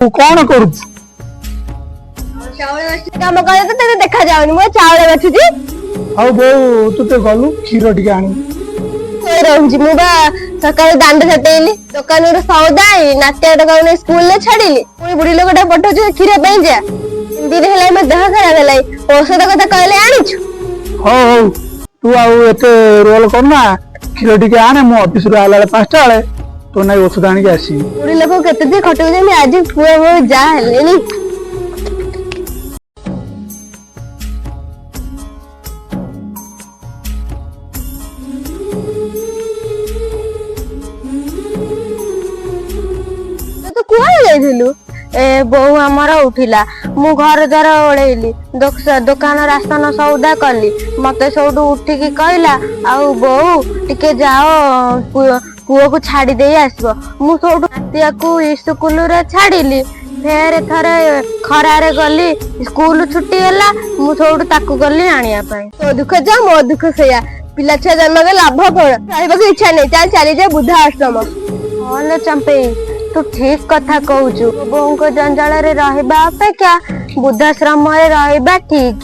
ତୁ କଣ କରୁଛୁ? ଚାଉଳ ବାଛୁଛି କାମ କଲେ ତ ତତେ ଦେଖା ଯାଉନି। ମୁଁ ଚାଉଳ ବାଛୁଛି। ଆଉ ବୋଉ, ତୁ ତ ଗଲୁ କ୍ଷୀର ଟିକେ ଆଣିବୁ। ରହୁଛି ମୁଁ ବା। ସକାଳୁ ଦାଣ୍ଡ ଛାଟେଇଲି, ଦୋକାନରୁ ସଉଦା ଆଣିଲି, ନାତିଆ ଟୋକାକୁ ନେଇ ସ୍କୁଲରେ ଛାଡିଲି, ପୁଣି ବୁଢୀ ଲୋକଟା ପଠଉଛି କ୍ଷୀର ପାଇଁ ଯା। 3 ଦିନ ହେଲାଣି ମୋ ଦେହ ଖରାପ ହେଲାଣି। ଔଷଧ କଥା କହିଲେ ଆଣିଛୁ? ହଉ ହଉ, ତୁ ଆଉ ଏତେ ରୋଲ କରନା, କ୍ଷୀର ଟିକେ ଆଣେ। ମୁଁ ଅଫିସରୁ ଆଇଲା ବେଳେ 5ଟା ବେଳେ ତୋ ନାଇଁ ଔଷଧ ଆଣିକି ଆସିବି। ବୁଢୀ ଲୋକ କେତେ ଯେ ଖଟଉଛନ୍ତି, ଆଜି ପୁଅ ବୋହୂ ଯାହା ହେଲେଣି। ତୁ କୁଆଡେ ଯାଇଥିଲୁ? ଏ ବୋଉ ଆମର ଉଠିଲା, ମୁଁ ଘର ଦ୍ୱାର ଓଳେଇଲି, ଦୋକାନ ରାସନ ସଉଦା କଲି। ମତେ ସେଇଠୁ ଉଠିକି କହିଲା, ଆଉ ବୋଉ ଟିକେ ଯାଅ, ପୁଅକୁ ଛାଡି ଦେଇ ଆସିବ। ମୁଁ ସେଇଠୁ ନାତିଆକୁ ସ୍କୁଲରେ ଛାଡିଲି। ଫେରେ ଥରେ ଖରାରେ ଗଲି, ସ୍କୁଲ ଛୁଟି ହେଲା, ମୁଁ ସେଇଠୁ ତାକୁ ଗଲି ଆଣିବା ପାଇଁ। ତୋ ଦୁଃଖ ଯା, ମୋ ଦୁଃଖ ସେଇଆ। ପିଲା ଛୁଆ ଜନ୍ମ କଲେ ଲାଭ କଣ? ରହିବାକୁ ଇଚ୍ଛା ନାହିଁ। ଚାଲ ଚାଲିଯା ବୃଦ୍ଧା ଆଶ୍ରମ। ହଁ ଲୋ ଚମ୍ପେଇ, ତୁ ଠିକ କଥା କହୁଛୁ। ବୋଉଙ୍କ ଜଞ୍ଜାଳରେ ରହିବା ଅପେକ୍ଷା ବୃଦ୍ଧାଶ୍ରମରେ ରହିବା ଠିକ।